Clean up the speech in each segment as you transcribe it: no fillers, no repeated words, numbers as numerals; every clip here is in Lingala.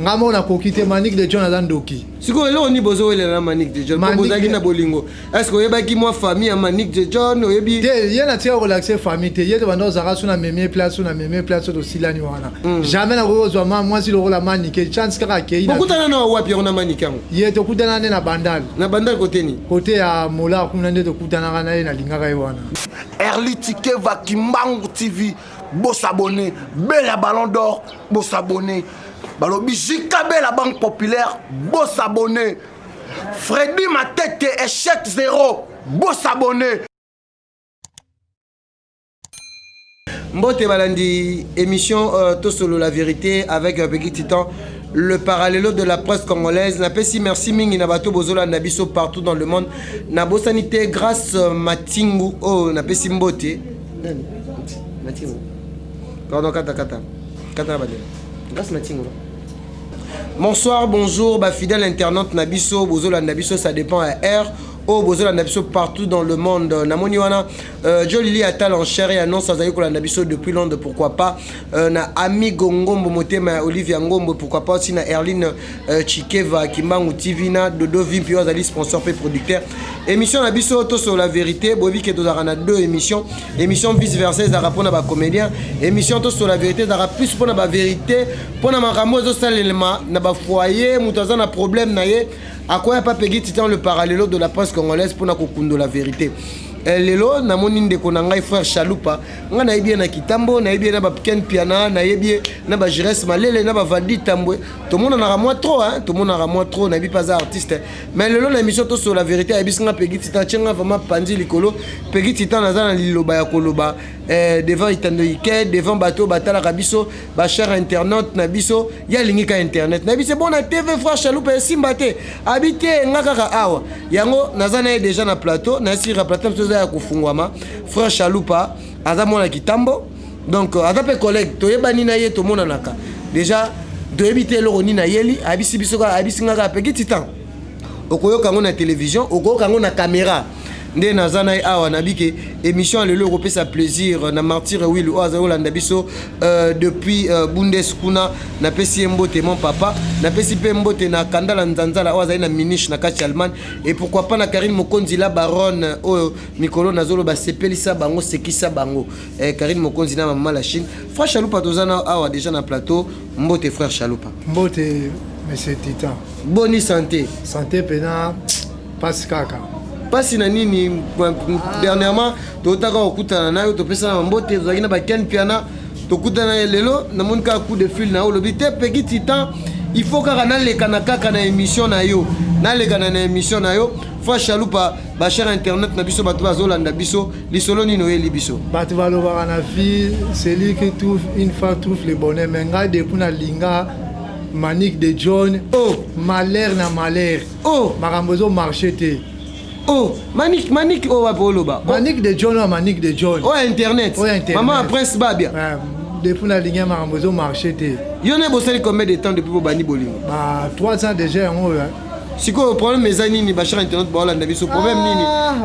Nga moko nakoki te, Manick de John aza ndoki. Sikoyo eloko nini bozowelela na Manick de John? Po bozalaki na bolingo. Est-ce que oyebaki mwa famille ya Manick de John? Oyebi te? Ye natika kolakisa famille te. Ye tobanda kozalaka so na memie place, so na memie place, so tosilani wana. Jamais nakoki kozwa ma mwasi lokola Manike. Chance kaka akei. Bokutana na wapi yango na Manike yango? Ye tokutana nde na Bandal. Na Bandal kote nini? Kote ya Mola kuna nde tokutanaka na ye, nalingaka ye wana. Erli Tikeva Kimbangu TV, bo s'abonner. Bella Ballon d'Or, bo s'abonner. Balobi JKB la Banque Populaire, bo s'abonner. Freddy Matete, échec zéro, bo s'abonner. Mbote balandi émission Tosolo la vérité avec Peggy Titan, le parallélo de la presse congolaise. Napesi merci mingi na bato bozolanda biso partout dans le monde. Na bosani te grâce Matingu oh napesi mbote. Nani? Matingu. Pardon, kata kata. Kata na bandela. Grâce Matingu. Bonsoir, bonjour, ba fidèle internaute na biso, bozolanda biso, ça dépend à heure. Oh, bozolanda biso partout dans le monde. Namoni wana Jolili Atal en chair et annonce azali kolanda biso depuis Londres, pourquoi pas. Na Amigo Ngombo Motema Olivia Ngombo, pourquoi pas aussi na Erline Chikeva Kimbangu TV na Dodo Vimpi azali sponsor pe producteur. Émission na biso to sur la vérité, bobi ke tozalaka na deux émissions. Émission vice versa ezalaka pona ba comédien. Émission to sur la vérité ezalaka plus pona ba vérité, pona makambo ezosalelema na ba foyer, moto aza na problème na ye. Akoya pa Peggy Titan le parallélo de la presse congolaise pona kokundo la vérité. Lelo namoni ndeko na ngai frère Chalupa, ngai nayebi ye na Kitambo, nayebi ye na ba Ken Piana, nayebi ye na ba Jires Malele, na ba Valdi Tambwe. Tomonanaka mwa trop, hein, tomonanaka mwa trop, nayebi pas artiste. Mais lelo na émission to sur la vérité, ayebisi nga Peggy Titan, tient nga vraiment panzi likolo. Peggy Titan naza na liloba ya koloba devant Itando Ike, devant bato batalaka biso, ba cher internaute na biso, ya lingi ka internet. Na biso bon na TV frère Chalupa esimba te. Habité nga kaka awa. Yango naza na ye déjà na plateau, na sira plateau biso ya kofungwama. Frère Chalupa aza mwana Kitambo. Donc aza pe collègue, toyebani na ye tomonanaka. Déjà toyebi te eloko nini ayeli, ayebisi biso kaka, ayebisi nga kaka Peggy Titan. Okoyoka yango na télévision, okoyoka yango na caméra. Nde naza na ye awa nabike émission ya lelo ekopesa plaisir na Martyr Will oyo azali kolanda biso depuis Bundes kuna. Napesi ye mbote mon papa, napesi pe mbote na Kandala Nzanzala oyo azali na Munich na kati ya Allemagne, et pourquoi pas na Karine Mokonzi la baronne oyo mikolo nazoloba sepelisa bango, sekisa bango. Karine Mokonzi na mama la Chine. Frère Chalupa toza na awa déjà na plateau. Mbote frère Chalupa. Mbote monsieur Titan. Boni santé. Santé pena pasi kaka. Pasi na nini? Dernièrement totaka kokutana na yo, topesana mbote, tozalaki na ba Ken Piana, tokutana ye lelo, namoni kaka coup de fil na yo, olobi te Peggy Titan, il faut kaka nalekana kaka na émission na yo, nalekana na émission na yo. Frère Chalupa, ba cher internet na biso bato bazolanda biso, lisolo nini oyeli biso? Bato balobaka na vie, celui qui trouve une femme trouve le bonheur, mais ngai depuis na linga Manick de John, oh malheur na malheur. Oh makambo ezo marcher te. Oh Manick, Manick oh wapi oloba? Oh. Manick de John, oh Manick de John. Oh internet. Oh internet. Maman Prince Babia. Ouais, depuis na linga makambo ezo marcher te. Yo ne bosali combien de temps depuis bobandi bolingo? Ba 3 ans déjà yango oyo. Sikoyo problème eza nini? Ba cher internet baolanda biso, problème nini?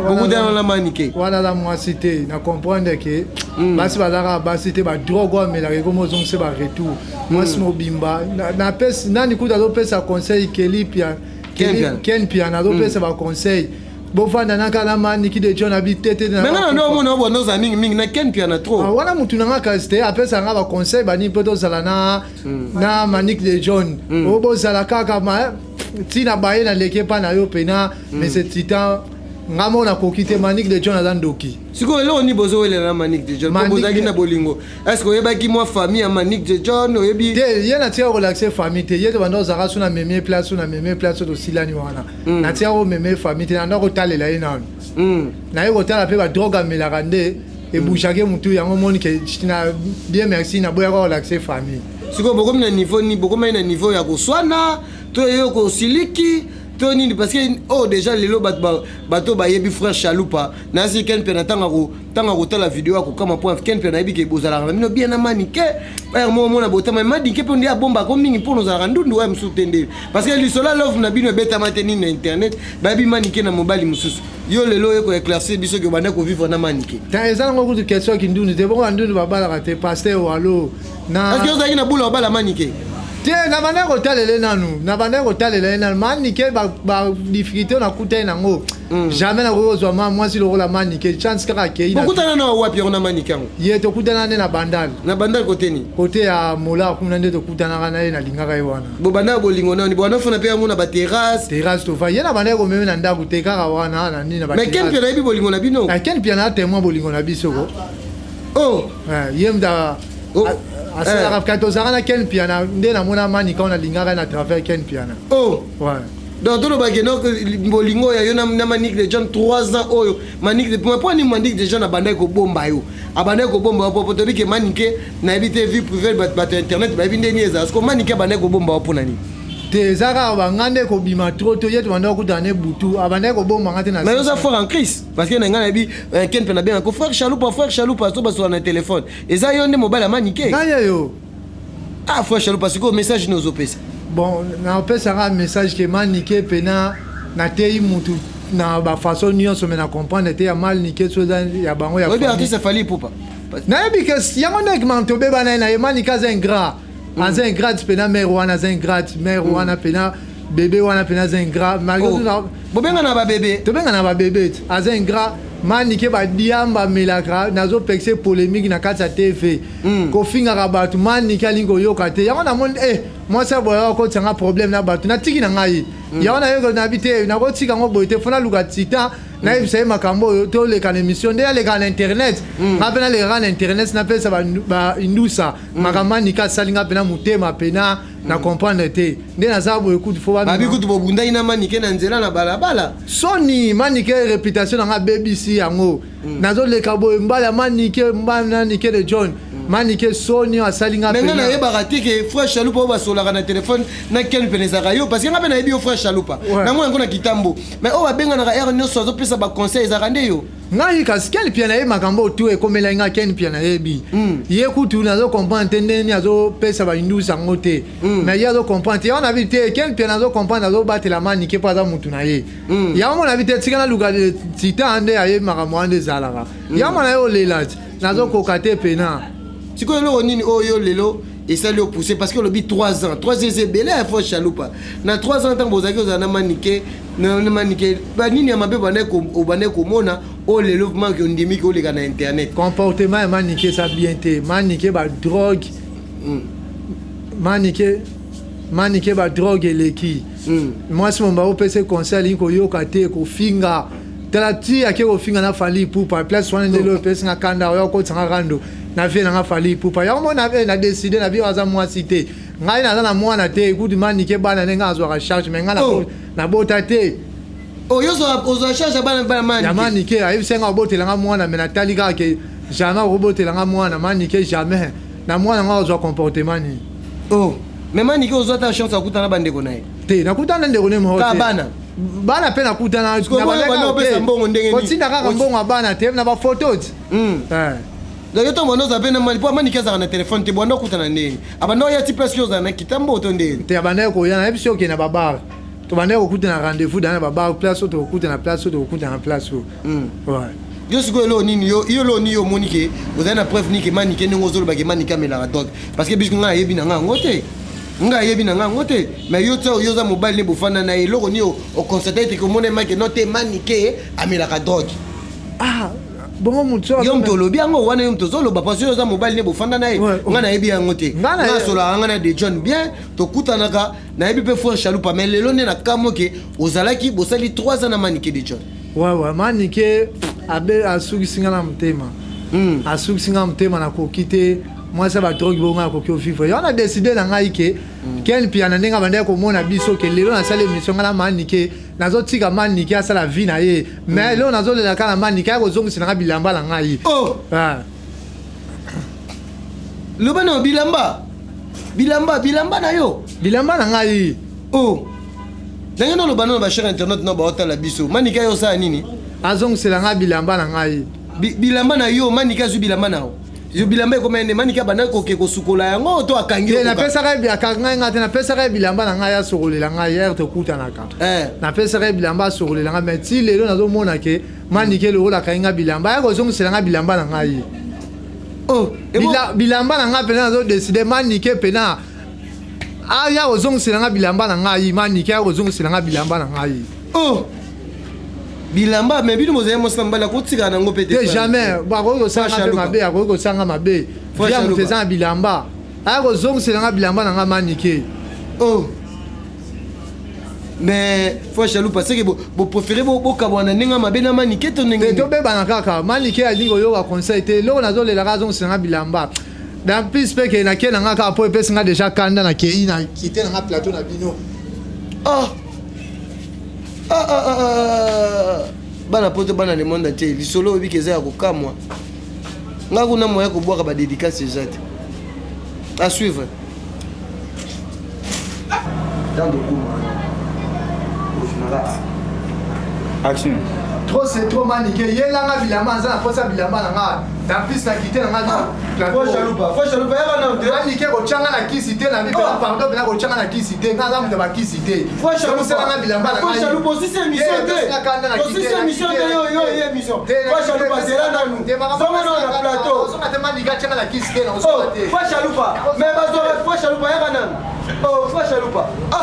Bokutana na Manike. Wana la mwasi te, na comprendre que basi bazalaka basi te, ba drogue oyo amelaka ekomi ozongisa ba retour. Mwasi mobimba na pesi nani kuta azopesa conseil Kelly Pia, Ken Piana azopesa ba conseil. Bofanda na kala Maniki de John abi te te na. Menga na omona obo ndoza mingi mingi na Ken Piana trop. Ah, wana mutu na nga kasi te apesa nga ba conseil bani mpo tozala na na Manick de John. O bozala kaka ma tina baye na leke pa na yo pena mais c'est Titan nga moko nakoki te, Manick de John aza ndoki. Sikoyo eloko nini bozowelela na Manick de John? Po bozalaki na bolingo. Est-ce que oyebaki mwa famille ya Manick de John? Oyebi te? Ye natika kolakisa famille te. Ye tobanda kozalaka so na memie place, so na memie place, so tosilani wana. Natika komemie famille te, nanda kotalela ye nanu. Naye kotala mpe badrogue amelaka nde ebougeaki motu yango omoni ke na bien merci naboyaka kolakisa famille. Sikoyo bokomi na niveau nini? Bokomaki na niveau ya koswana to yo kosiliki to nini? Parce que oh déjà lelo bato bato bayebi frère Chalupa nasi Ken Mpe na ntango ntango akotala video akokama mpo Ken Mpe nayebi ke bozalaka na bino bien na Manike ere moko mona botama Manike mpo nde abombako mingi mpo nozalaka ndundu oya mosusu te nde parce que lisolo ya love na bino ebetama te nini na internet bayebi Manike na mobali mosusu. Yo lelo oye koéclaircir biso ke obanda kovivre na Manike. Eza nango kutu question ya kindundu te, bongo bandundu babalaka te pasteur walo na Est-ce que ozalaki na bula obala Manike? Te, nabandaki kotalela ye nanu, nabandaki kotalela ye nanu Manike. Badifficulté oyo nakuta ye nango, jamais nakoki kozwa ma mwasi lokola Manike. Chance kaka akei. Bokutana na wapi yango na Manike yango? Ye tokutana nde na Bandal. Na Bandal kote nini? Kote ya Mola kuna nde tokutanaka na ye. Nalingaka ye wana. Bobanda bolingo nani? Bwana fona mpe yango na baterrasse? Terrasse tova ye, na bandaki komeme na ndako te, kaka wana na nini na. Mais Ken mpe nayebi bolingo na bino. Ken mpe na témoin bolingo na biso ko. Oh. Ye muta asalaka kati, tozalaka na Ken Piana nde namona Manika oyo nalingaka na travers Ken Piana. Oh. Ouais. Donc tolobaki no bolingo ya yo na Manique de John 3 ans oyo. Manique de mpo ani Manique de John abandaki kobomba yo, abandaki kobomba yo po toyebi ke Manike, nayebi te, vie privée, bato ya internet bayebi nde nini ezala. Siko Manike abandaki kobomba yo mpo na nini? Te, eza kaka banga nde kobima trop to ye. Tobandaki kokutana ne butu, abandaki kobombanga te. Na mais oza fort en Christ, parce que na ngai nayebi Ken mpe nabengaka frère Chalupa, frère Chalupa, so basola na telefone, eza yo nde mobali ya Manike? Ngai ye yo. Ah, frère Chalupa, sikoyo message nini ozopesa? Bon, napesaka message ke Manike mpena nateyi mutu na bafaçon nyonso, me na comprendre te ya mal nike so eza ya bango ya Oyebi artiste Fally Ipupa? Nayebi ke yango nde tobeba na ye na ye. Manike aza ingrat, aza ingrate mpena. Mare wana aza ingrate, mare wana mpena, bébé wana mpena aza ingrat malgré tout. Bobenga na babebe? Tobenga na babebe te. Aza ingrat Manike. Badiamba amelaka, nazopekisa polémique na kati ya TV, kofingaka bato. Manike alingi koyoka te. Yango namoni mwasi ya boye akotisanga problème na bato. Natiki na ngai yango, nayoka nayebi te, nakotika yango boye te. Fo naluka titan, nayebisa ye makambo oyo. Toleka na émission nde aleka na internet, nga mpe nalekaka na internet, napesa baindusa makambo Manike asali nga. Mpena motema mpena na comprendre te nde naza boye. Kutu fo babi kutu bobundaki na Manike na nzela na balabala. Soni, Manike réputation na nga abebisi yango. Nazoleka boye mbala ya Manike, mbala Manike de John, Manike soni asali nga. Me nga nayebaka te ke frère Chalupa oyo basolaka na telefone na Ken pene ezalaka yo, parce que nga mpe nayebi yo, frère Chalupa. Namona yango na kitambo, mais oyo babenganaka heure nyonso azopesa baconseil ezalaka nde yo? Ngai kasi Ken Pia nayebi makambo oyo tu ekomelai nga. Ken Pia nayebi ye kutu, nazo comprendre te ndenge nini azopesa baindusi yango te. Mais ye azo comprendre te. Yango nabi te, Ken Pia nazo comprendre, azobatela Manike mpo aza mutu na ye. Yango mo nabi te, tika naluka titan nde ayebi makambo wana nde ezalaka. Yango na ye olela ti nazokoka te pena. Sikoyo eloko nini oyo lelo esali opousse? Parce que olobi 3 ans, 3 ans eza ebele ya frère Chalupa. Na 3 ans ntango bozalaki ozala na Manike, na Manike, banini ya mabe obandaki komona oyo lelo vraiment ke ondimiki oleka na internet? Comportement ya Manike eza bien te. Manike badrogue, Manike, Manike badrogue eleki. Mwasi momba opesa conseil, alingi koyoka te, kofinga. Tala ti ake kofinga na Fally Ipupa. Place wana nde lelo epesinga kanda. Oya okotisanga rando na vie nanga Fally Ipupa. Yango mo na décide na bio, aza mwasi te. Ngai naza na mwana te. Ekuti Manike bana ndenge azwaka charge, mais ngai nabota te. Oyo ozwa charge ya bana bana? Ya Manike ayebisi nga obotelanga mwana, mais natali kaka ke jamais akobotelanga mwana Manike, jamais. Na mwana nga ozwa comportement nini? Oh, mais Manike ozwa ta chance akutana bandeko na ye? Te, nakutana ndeko ne moko. Ka bana? Bana mpe nakutana. Kotinda kaka mbongo ya bana te, na bafoto ti. Donc yo ntango banda ozala mpe na mani, mpo Manike azalaka na telefone te, bwanda okutana ndeni? Abanda oya ti place yo ozala na kitambo to ndeni? Te, abandaki koya. Nayebi soki okende na babar, tobandaki kokutana rendez-vous dans na babar, place oyo tokokutana, place oyo tokokutana, place oyo. Yo sikoyo eloko nini yo eloko nini yo omoni ke ozali na preuve nini ke Manike, ndenge ozoloba ke Manike amelaka drogue? Parce que biso, ngai ayebi na ngai yango te, ngai ayebi na ngai yango te. Mais yo tia yo oza mobali nde bofanda na ye, eloko nini oconstate ete komona make no te Manike amelaka drogue? Ah, bongo motu Yo moto olobi yango wana, yo moto ozoloba, parce yo oza mobali nde bofanda na ye. Ngai nayebi yango te. Ngai asolaka ngai na de John bien, tokutanaka, nayebi mpe frère Chalupa. Mais lelo nde na kamwe ke ozalaki, bosali 3 ans na Manike de John. Ouais, Manike abe asukisi nga na motema. Asukisi nga motema, nakoki te. Mwasi ya badrogue bongo nakoki ovivre? Yango na décide na ngai ke Ken Pia na ndenge abandaki komona biso ke lelo nasali émission ngai na Manike, nazotika Manike asala vie na ye. Mais lelo nazolela kaka na Manike aya kozongisela nga bilamba na ngai. Oh. Loba na bilamba, bilamba, bilamba na yo? Bilamba na ngai. Oh, ndenge noloba nano, bachers internautes no baotala biso, Manike ayo osala nini? Azongisela ngai bilamba na ngai. Bilamba na yo, Manike azwi bilamba na yo? Yo bilamba ekoma ene, Manike abandaki koke kosukola yango to akangi? Te, napesaka ye, akanga ngai te. Napesaka ye bilamba na ngai, asokolela ngai ere tokutanaka. Napesaka ye bilamba, asokolela ngai. Mais ti lelo nazomona ke Manike lokola akangi ngai bilamba, aya kozongisela ngai bilamba na ngai. Oh. Bilamba na ngai mpena, nazodécider Manike mpena. Aya kozongisela nga bilamba na ngai, Manike aya kozongisela nga bilamba na ngai. Oh! Bilamba, mais bino bozali mwasi na mobali, akotikala nango mpe te. Jamais, akoki kosala nga mpe mabe, akoki kosala nga mabe. Ya moto eza na bilamba. Aya kozongisela nga bilamba na nga Manike. Oh! Mais fois jaloux parce que bo préféré bo bokabwana ndenge mabe na Manike to ndenge. Tobebana kaka, Manike alingi koyoka conseil te. Eloko nazolelaka azongisela nga bilamba. Dans plus pe ke nake na nga kaka po epesi nga déjà kanda na kei na kite na nga plateau na bino. Ah. Ah, ah, ah, ah. Bana poto bana le monde entier lisolo oyebi ke eza ya kokamwa. Nga kuna moyen kobwaka ba dédicace eza te. À suivre. Tant de kuma. Action. Trop c'est trop Manike yelanga bilamba aza na posa bilamba na nga. En plus na kite na nga. Faut chalupa, faut chalupa yaka na te. Manike kotyanga na kisi te na mipela oh. Pardon pena kotyanga na kisi te. Nga aza moto ba kisi te. Faut chalupa nga bilamba na ngai. Faut chalupa aussi c'est émission te. Aussi c'est émission te yo yo ye émission. Faut chalupa zela nanu. Zonga na plateau. Zonga te Manike atyanga na kisi te na ozonga te. Faut chalupa. Mais bazora faut chalupa yaka nanu. Oh, faut chalupa. Ah.